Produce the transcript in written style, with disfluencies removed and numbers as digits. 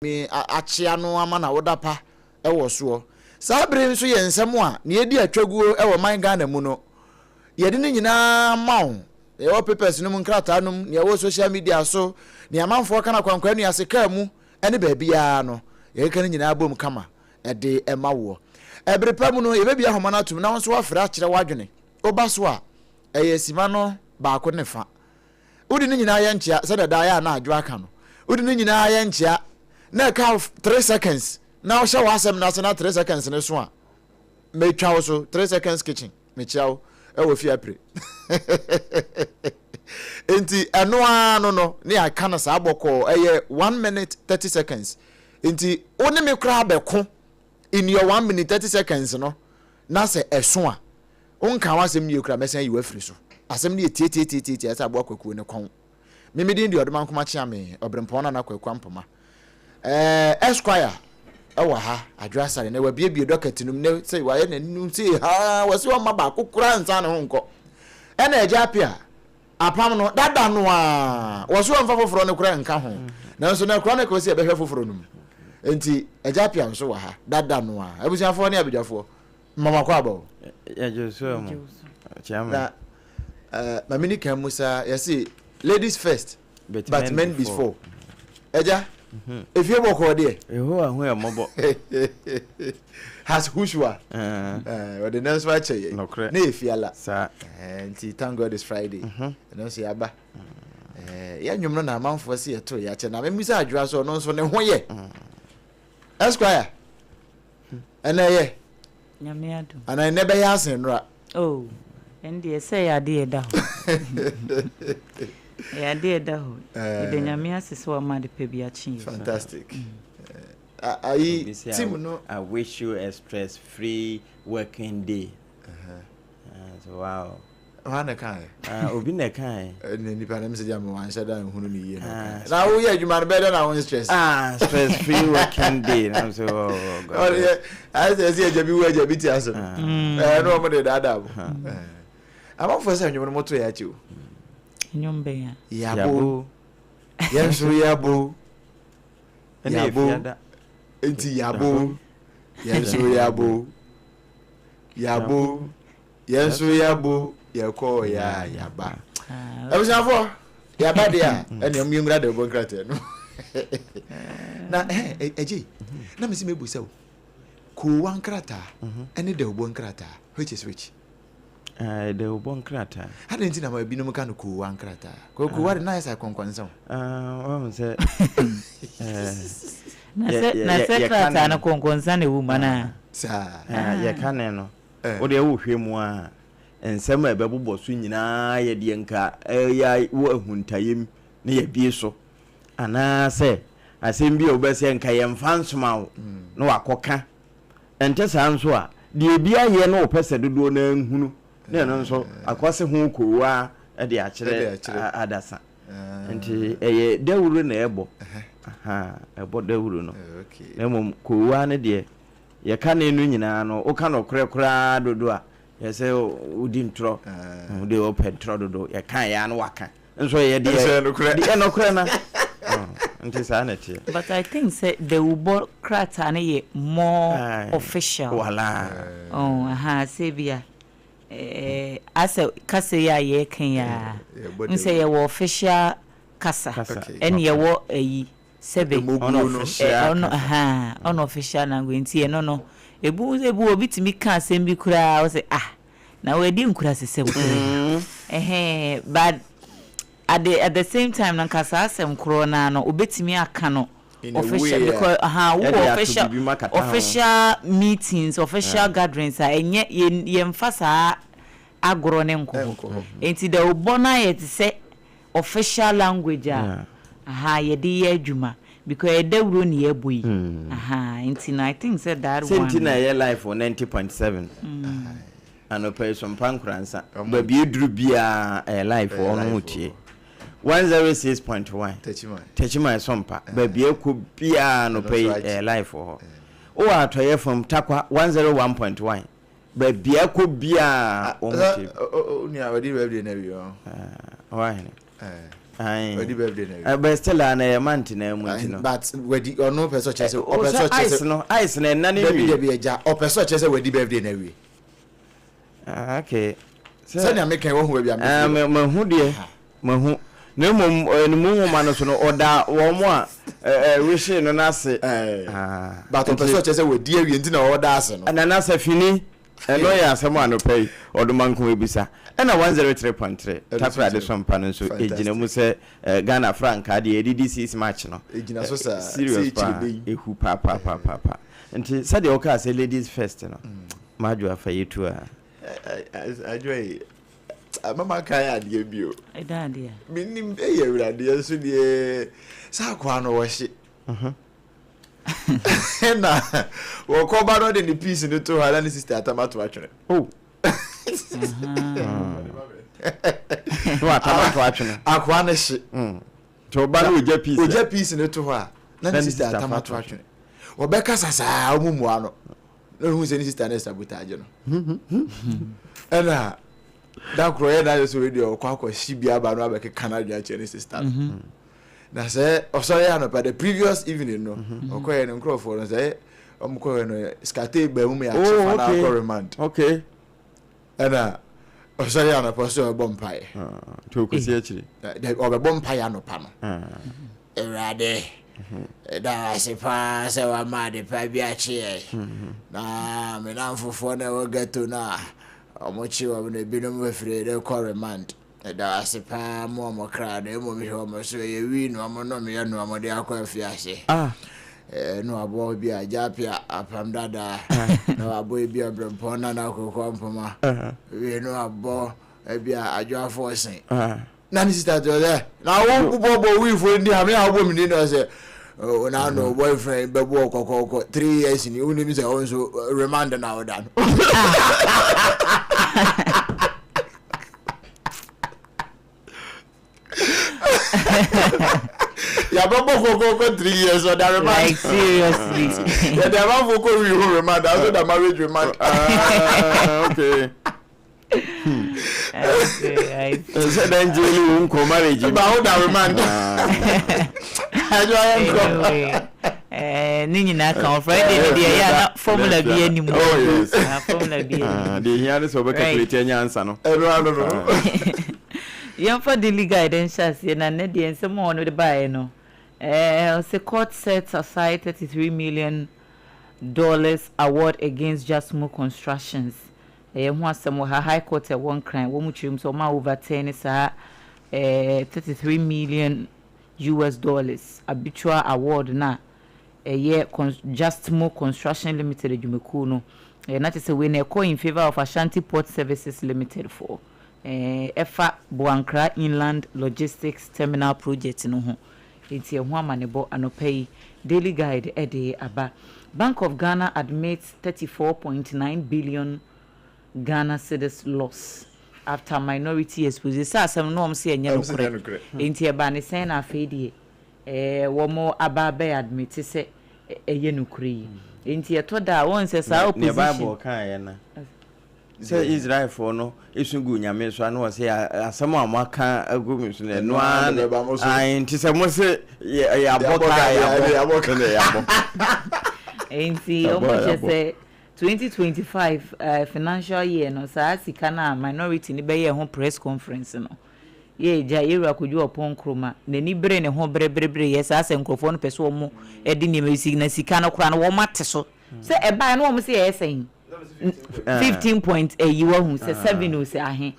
Me akyea no ama na woda pa wɔ soɔ. Saa bere yi nso yɛ nsɛm a nea edi atwaguo wɔ man Ghana mu no, yɛde ne nyinaa ma wo. Nea ɛwɔ papers no mu, nkrataa no mu, nea ɛwɔ social media so, nea amanfoɔ ka no akwankwaa nnuase kaa mu ne baabiara no, yɛkeka ne nyinaa bom kama de ma woɔ. Ɛbere pa mu no, yɛbɛbue ahoma no atom na wo nso woafrɛ akyerɛ w'adwene. Woba so a, ɛyɛ simma no baako ne fa. Wode ne nyinaa yɛ nkyea sɛdeɛ daa yɛ a na adwo aka no. Wode ne nyinaa yɛ nkyea na ɛka 3 seconds na wohyɛ w'asɛm no ase na 3 seconds no so a, metwa wo so. 3 Seconds Kitchen, mekyia wo ɛwɔ fie apire. Nti ɛno ara no ne aka no saa bɔkɔɔ, ɛyɛ 1 minute 30 seconds. Nti wo ne me koraa bɛko in your 1 minute 30 seconds no na sɛ ɛso a wonka w'asɛm yie koraa, mɛsan yi w'afiri so. Asɛm no yɛ tietietietietie ɛsɛ aboa kwakuo ne kɔn. Mimi din deɛ ɔdoma nkoma kyea me ɔbrempɔn nana Kwaku Ampoma Esquire ɛwɔ ha. Adwo Asare na wabiebie docket no mu ne sɛ wayɛ n'anim sɛ haa wɔsi ɔma baako koraa nsa ne ho nkɔ. Ɛna Agya Apia apam no dada no a wɔso ɔmfa foforɔ no koraa nka ho, nanso na kora no kɔ sɛ yɛbɛhwɛ foforɔ no mu. Nti Agya Apia nso wɔ ha dada no a. Abusuafoɔ ne abadwafoɔ, mama kɔ aba o. Yɛgye so mu kyerɛ. Na maame ni kan mu saa, yɛse ladies first but men before. Ɛgya efie bɔkɔɔ deɛ. Yehowa hu yɛ mmɔbɔ. Has husua ɔde ne nso akyɛ yɛ. Nokorɛ. Ne yɛ fiala. Saa. Nti thank God it's Friday. Ɛno nso yɛaba yɛ nnwom no na amanfoɔ si yɛto yɛ akyɛ na memisa Adwoa so, ɔno nso ne ho yɛ. Esquire, ɛnɛ yɛ Nyame adom. Anaa ɛnɛ bɛyɛ asen nnora? Oh, ɛn deɛ sɛ ɛyɛ adeɛ ɛda hɔ, ɛyɛ adeɛ ɛda hɔ. Yɛda Nyame ase sɛ wama ade pa bi akye yɛ. Fantastic. Ayi team no. I wish you a stress free working day. So wow. Hɔ na kan yɛ. Obi na kan yɛ. Ɛna nipa na mi sɛ gyama wanhyɛ da nhunu ne yie na kan. Na woyɛ adwuma no bɛyɛ dɛ na wɔn stress? Ah, stress free working day. Na so, oh God. Ɔde ayɛ sɛ ɛsɛ ɛgya bi wu, ɛgya bi ti ase no. Ɛɛ no wɔn de daadaa mo. Amanfoɔ sɛ nnwom no mo to yɛ akyi o. Nnwom bɛn a? Yabo. Yɛn nso yabo. Yabo. Nti yabo. Yɛn nso yabo. Yabo. Yɛn nso yɛbo, yɛkɔɔ yɛ a yɛaba. Abusuafoɔ, yɛaba deɛ a, ɛne ɔmo yɛnwura de ɔbɔ nkrataa no na ɛgye na mesi mebu sɛ o koowa nkrataa ɛne dawubɔ nkrataa, which is which? Dawubɔ nkrataa. Adɛn nti na ma ebinom ka no koowa nkrataa? Koowa de na ayɛ sɛ akɔnkɔnsa o. Wahu sɛ na sɛ krataa no kɔnkɔnsa na ɛwɔ mu anaa? Saa. Yɛka ne no, wode wohwɛ mu a, nsɛm a ɛbɛbobɔ so nyinaa yɛ deɛ nka ɛyɛ wɔ ahuntayɛm na yɛbie so, anaasɛ asɛm bi a wobɛsɛ nka yɛmfa nsoma wo na wakɔka. Ɛnte saa nso a, deɛ ebi ayɛ na wɔpɛ sɛ dodoɔ no nhunu na ɛno nso akɔse ho koowa de akyerɛ adasa. Nti ɛyɛ dawuro na ɛbɔ, ɛbɔ dawuro no. Na mmom koowa no deɛ, yɛka ne no nyinaa no, woka nɔkorɛ koraa dodo a, yɛsɛ wodi ntorɔ, wode wopɛ ntorɔ dodo. Yɛka yɛ a no waka nso yɛ deɛ ɛnɔkorɛ na nti saa na ɛteɛ. But I think sɛ dawubɔ krataa no yɛ more official. Wala. Oh, aha, sɛ bi a asɛ kasa yi a yɛreka yi a, n sɛ yɛwɔ official kasa ɛne yɛwɔ ayi sɛbe ɔno unofficial language. Nti ɛno no ebu obi tumi ka asɛm bi koraa, ɔsɛ ah, na wɔadi nkurasesɛm koraa ɛhɛn, but at the same time no, nka saa asɛm korɔ naa no obetumi aka no official because wowɔ official meetings, official gatherings a ɛnyɛ yɛn yɛnfa saa agorɔ ne nkɔ hɔ. Nti dɛ ɔbɔ no ayɛ te sɛ official language a yɛde yɛ adwuma because ɛdawuro ne yɛbɔ yi nti no, I think sɛ that one. Sɛ nti na ɛyɛ live wɔ 90.7 anɔpa yi so mpa nkoransa baabi eduru biara, ɛyɛ live wɔ ɔno ho. Tie 106.1 Techiman so mpa baabi ɛkɔ biara anɔpa yi, ɛyɛ live wɔ hɔ. Wowɔ atɔyɛ fam Takwa, 101.1, baabi ɛkɔ biara wɔn tie. Nua wɔde birthday na wi ɔ. Ɔwɔ ahene. Ae. Wadi birthday na awie. But still a na ɛyɛ month na mu nti no. But wadi ɔno pɛ sɛ ɔkyerɛ sɛ ɔpɛ sɛ ɔkyerɛ sɛ ice no ice no ɛnna ne nwie. Dabi dabi agya ɔpɛ sɛ ɔkyerɛ sɛ wadi birthday na awie. Ah, okay. Sɛnea meka yi wahu baabi a mefiri. Ah, mahu deɛ mahu na mmom ɛnimu nwoma no so no ɔda wɔn a ɛɛ no n'ase. Ah, but ɔpɛ sɛ ɔkyerɛ sɛ wadi awie nti na ɔda ase no. Nana Safini. Ɛno yɛ asɛm a anɔpa yi Ɔdomankoma bisa. Ɛna 103.3 Takoradi Sompa no nso ɛgyina mu sɛ Ghana frankaa deɛ yɛde di 6 March no. Ɛgyina so saa. Serious paa. Ɛhu paapaapapa. Nti sɛdeɛ wokaa sɛ ladies first no, Madwo afa yɛ tu a. Adwo yi, ama makae adeɛ bi o. Ɛda adeɛ a. Menim ɛyɛ awurade nso deɛ saa akoa no wɔhye. Ɛna wɔkɔba no ɔde ne piece no to hɔ a na ne sister atam ato atwene. Oh. Na watam ato atwene. Akoa no hye. Mm. Nti ɔba no ogya piece. Ogya piece no to hɔ a na ne sister atam ato atwene. Wɔbɛkasa saa wɔn mua no. Na ohun sɛ ne sister no sabotage no. Ɛna da korɔ yɛ n'ayɛ sɛ wei deɛ ɔkɔ akɔhye bi aba no abɛkeka n'adwene akyerɛ ne sister no. Mm-hmm. Na sɛ ɔsɔre anɔpa the previous evening no mhm. ɔkɔyɛ no nkurɔfoɔ no sɛ ɔmo kɔyɛ no skate baa mu yɛ akye fa na akɔ remand. Okay. Ɛna ɔsɔre anɔpa sɛ ɔbɛbɔ mpaeɛ. Ah, nti ɔkɔsi akyiri. Ɔbɛbɔ mpaeɛ anɔpa no. Ah. Awurade mhm. ɛda ase paa sɛ wama ade pa bi akye yɛn. Mhm. Na me namfofoɔ no ɛwɔ ghetto no a ɔmo kye wɔn no ebinom afiri de kɔ remand. Meda wo ase paa mo wɔn kra na mmom hwɛ wɔn so ɛyɛ wii na wɔn nom yɛ na wɔn de akɔ afiase. Ah. Ɛɛ na wabɔ bi a gyapia apam dada na wabɔ ebi a brempɔn na na akokɔ mpoma wie na wabɔ ebi a adwoafo ɔsen. Na ne sista te sɛ na wo bɔ bɔ wii fo ndi ame a wobɔ mi ni na ɔsɛ o na no boyfriend bɛbɔ kɔkɔkɔ 3 years ni wonim sɛ wo nso remand na woda no. Yàbẹ̀bọ̀ kọ̀kọ̀kọ̀ 3 years ọ̀dà remand. Like seriously. Yẹ̀dẹ̀ amanfo kò rí ihò remand, also the marriage remand. Ah, okay. Sɛ dɛn gye ne wo nkɔ marriage mu. Ba wo da remand. Adwo ayɛ nkɔ. Eh, ne nyinaa ka ho. Friday no deɛ ɛyɛ a na formula bi anim. Oh yes. Ah, formula bi anim. Ah, deɛ hia ne sɛ wobɛcalculate anya ansa no. Ɛno ano no. Yɛmfa Daily Guide nhyɛ aseɛ na nnɛ deɛ nsɛm a wɔde baeɛ no, eh, ɔsɛ court sets aside $33 million award against Jasmo Constructions. Ɛyɛ ho asɛm wɔ ha. High Court a ɛwɔ Nkran, wɔn kyerɛ mu sɛ wɔn a overturn saa eh, US$33 million arbitral award no a ɛyɛ Justmo Construction Limited adwumakuo no, eh, na kyerɛ sɛ wei no ɛkɔ in favour of Ashanti Port Services Limited foɔ, eh, ɛfa Boankra Inland Logistics Terminal Project no ho. Enti ɛho amanebɔ anɔpa yi Daily Guide de aba. Bank of Ghana admits 34.9 billion Ghana cedis loss after minority expose. Sɛ asɛm no na wɔn se ɛnyɛ nokorɛ. Enti ɛbaa ne sɛn na afei deɛ ɛɛ wɔn aba abɛ admit sɛ ɛyɛ nokorɛ yi. Enti ɛtɔ da a wɔn sɛ saa opposition. Nea Bible kaeɛ no. Sɛ Israelfoɔ no su gu Nyame so a, na wɔse, Asɛm a moaka agu me so no, ɛno ara na ɛbɛba mo so. Ae, nti sɛ mose, Yɛabɔ ka a, yɛabɔ. Ɛnna yɛabɔ. Enti wɔn kyɛ sɛ 2025 financial year no, saa sika no a minority no bɛyɛɛ ho press conference no, yɛ agya, Yɛwura Kojo Oppong Nkrumah, n'ani bere ne ho bereberebere yɛ saa sɛ nkurɔfoɔ no pɛ sɛ wɔn de nneɛma bi si, na sika no koraa no wɔn ate so. Sɛ ɛbaeɛ no wɔn se ɛyɛ sɛn? 15 point ayi wahu sɛ 7 o sɛ ahe.